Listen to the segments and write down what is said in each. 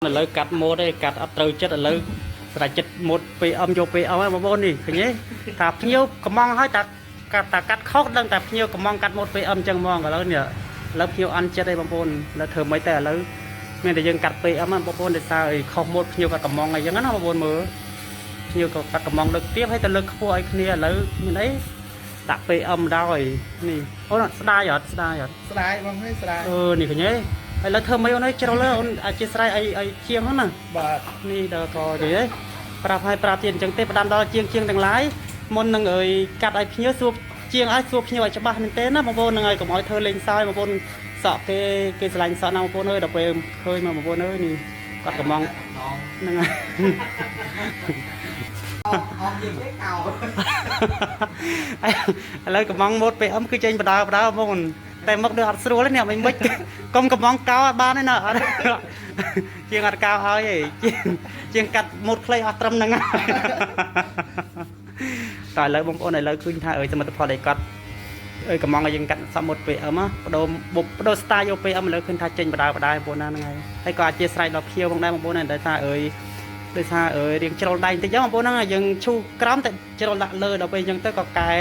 ឥឡូវកាត់ម៉ូតឯងកាត់អត់ត្រូវចិត្តឥឡូវស្រេចចិត្តម៉ូត PM យក PM ហើយបងប្អូននេះឃើញទេថាភ្ញៀវកំងហើយតាកាត់តាកាត់ខុសដឹងតែភ្ញៀវកំងកាត់ម៉ូត PM អញ្ចឹងហ្មងឥឡូវនេះឥឡូវភ្ញៀវអន់ចិត្តឯងបងប្អូនឥឡូវធ្វើម៉េចតែឥឡូវមានតែយើងកាត់ PM ហ្នឹងបងប្អូនដោយសារអីខុសម៉ូតភ្ញៀវកាត់កំងអីចឹងណាបងប្អូនមើលភ្ញៀវក៏កាត់កំងលើកទៀបហើយទៅលើកខ្ពស់ឲ្យគ្នាឥឡូវមានអីដាក់ PM ដល់នេះអូនស្ដាយអត់ស្ដាយអត់ ស្ដាយបងហើយស្ដាយ អឺនេះឃើញទេឥឡូវធ្វើម៉េចអូនអើយជ្រុលហើយអូនអធិស្ឋានអីអីជាងហ្នឹងណា បាទ នេះដល់ក៏និយាយប្រាប់ឲ្យប្រាប់ទៀតអញ្ចឹងទេផ្ដាំដល់ជាងជាងទាំងឡាយមុននឹងអើយកាត់ឲ្យភ្ញៀវសួរជាងឲ្យសួរភ្ញៀវឲ្យច្បាស់មែនទេណាបងប្អូននឹងឲ្យកុំឲ្យធ្វើលេងសើចបងប្អូនសក់គេគេស្រឡាញ់សក់ណាបងប្អូនអើយដល់ពេលឃើញមកបងប្អូនអើយនេះគាត់កំងហ្នឹងហើយ អស់យើងទេកោ ឥឡូវកំងម៉ូត PM គឺចេញបដើបដើបងប្អូនតែមកដូចអត់ស្រួលទេនេះមិនមិនកុំកំងកោអត់បានទេណាអត់ជាងអត់កោឲ្យទេជាងជាងកាត់ម៉ូតខ្លីអស់ត្រឹមហ្នឹងហើយតែឥឡូវបងប្អូនឥឡូវឃើញថាអើយសមិទ្ធផលដែលគាត់អើយកំងឲ្យយើងកាត់សក់ម៉ូត PM ណាបដូរបុបដូរ style យក PM ឥឡូវឃើញថាចេញបដើបដើបងប្អូនណាហ្នឹងហើយហើយក៏អធិស្ឋានដល់ភ្ញៀវផងដែរបងប្អូនណាដែលថាអើយ ដោយសារអើយរៀងជ្រុលដៃបន្តិចហ្នឹងបងប្អូនហ្នឹងយើងឈូក្រោមតែជ្រុលដាក់លើដល់ពេលអញ្ចឹងទៅក៏កែ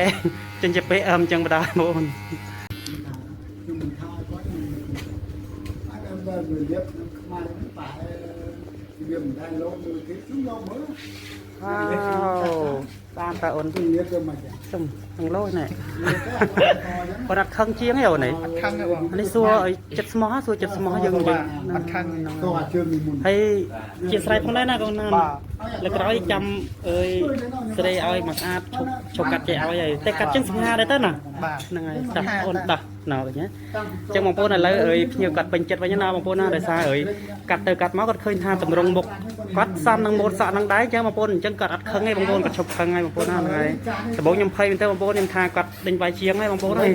ចេញជា PM អញ្ចឹងបណ្ដោយបងប្អូន ខ្ញុំមិនថាឲ្យគាត់អាចឲ្យបើវារៀបក្នុងខ្មែរហ្នឹងប្រហែលវាមិនដែលលោកមើលគេខ្ញុំលោកមើល វ៉ាវបានតើអូន គឺរៀបទៅមកចឹង ចំទាំងលោនេះ រៀបទៅអត់តចឹង គាត់អត់ខឹងជាងទេអូននេះ អត់ខឹងទេបង នេះសួរឲ្យចិត្តស្មោះសួរចិត្តស្មោះយើងយើង អត់ខឹង តោះអាជើងពីមុន ហើយជាស្រ័យផងដែរណាកូនណា បាទ លើក្រោយចាំអើយស្រីឲ្យមកស្អាតឈប់ឈប់កាត់ចេះឲ្យហើយតែកាត់ចឹងសង្ហាដែរទៅណា បាទ ហ្នឹងហើយចាស់អូនដោះណ៎វិញណា ចឹងបងប្អូនឥឡូវអើយភ្ញៀវគាត់ពេញចិត្តវិញណាបងប្អូនណាដោយសារអើយកាត់ទៅកាត់មកគាត់ឃើញថាតម្រង់មុខគាត់សំនឹងម៉ូតសក់នឹងដែរចឹងបងប្អូនអញ្ចឹងគាត់អត់ខឹងទេបងប្អូនគាត់ឈប់ខឹងហើយបងប្អូនណាហ្នឹងហើយដំបូងខ្ញុំភ័យមែនទេបងប្អូនខ្ញុំថាគាត់ដេញវាយជាងហើយបងប្អូនអើយ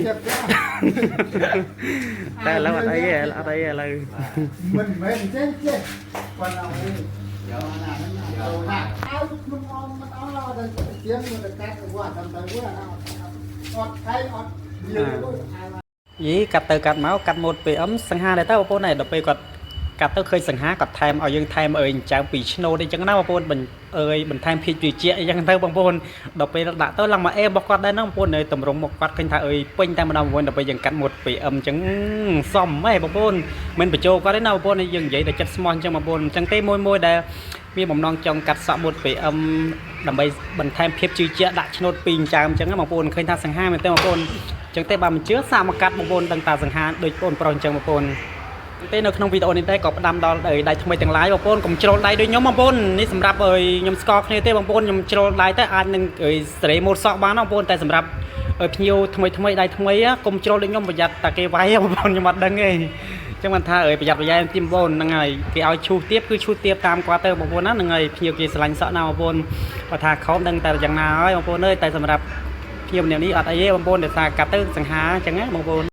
តែឥឡូវអត់អីទេអត់អីទេឥឡូវ មិនមែនទេចេះគាត់ឲ្យយកណាហ្នឹងចូលណាឲ្យខ្ញុំអមមិនអស់ដល់តែជាងមកទៅកាត់ទៅវត្តតាមទៅវត្តអត់ខៃអត់វាទៅ យីកាត់ទៅកាត់មកកាត់ម៉ូត PM សង្ហាដែរតើបងប្អូនដែរដល់ពេលគាត់កាត់ទៅឃើញសង្ហាគាត់ថែមឲ្យយើងថែមអើយចៅពីឆ្នោតអីចឹងណាបងប្អូនបញ្អើយបន្ថែមភីជឿជាក់អីចឹងទៅបងប្អូនដល់ពេលដាក់ទៅឡើងមកអេរបស់គាត់ដែរហ្នឹងបងប្អូននៅតម្រង់មកគាត់ឃើញថាអើយពេញតែម្ដងបងប្អូនដល់ពេលយើងកាត់ម៉ូត PM ចឹងសមហ៎បងប្អូនមិនបញ្ចូលគាត់ទេណាបងប្អូនយើងនិយាយតែចិត្តស្មោះអញ្ចឹងបងប្អូនអញ្ចឹងទេមួយមួយដែលមានបំណងចង់កាត់សក់ម៉ូត PM ដើម្បីបន្ថែមភាពជឿជាក់ដាក់ឆ្នោតពីរចើមអញ្ចឹងណាបងប្អូនឃើញថាសង្ហាមែនទេបងប្អូន អញ្ចឹងទេបើមិនជឿសាកមកកាត់បងប្អូនដឹងតាសង្ហាដូចបងប្អូនប្រុសអញ្ចឹងបងប្អូនទេនៅក្នុងវីដេអូនេះដែរក៏ផ្ដាំដល់ដៃថ្មីទាំងឡាយបងប្អូនកុំជ្រុលដៃដូចខ្ញុំបងប្អូននេះសម្រាប់ឲ្យខ្ញុំស្គាល់គ្នាទេបងប្អូនខ្ញុំជ្រុលដៃទៅអាចនឹងសេរីម៉ូតសក់បានបងប្អូនតែសម្រាប់ឲ្យភ្ញៀវថ្មីថ្មីដៃថ្មីកុំជ្រុលដូចខ្ញុំប្រយ័ត្នតាគេវាយបងប្អូនខ្ញុំអត់ដឹងទេអញ្ចឹងបានថាអើយប្រយ័ត្នប្រយែងទីបងប្អូនហ្នឹងហើយគេឲ្យឈូសទៀបគឺឈូសទៀបតាមគាត់ទៅបងប្អូនណាហ្នឹងហើយភ្ញៀវគេស្រឡាញ់សក់ណាបងប្អូនបើថាខំដឹងតែយ៉ាងណាហើយបងប្អូនអើយតែសម្រាប់ ខ្ញុំម្នាក់នេះអត់អីទេបងប្អូនដោយសារកាត់ទៅសង្ហាអញ្ចឹងណាបងប្អូន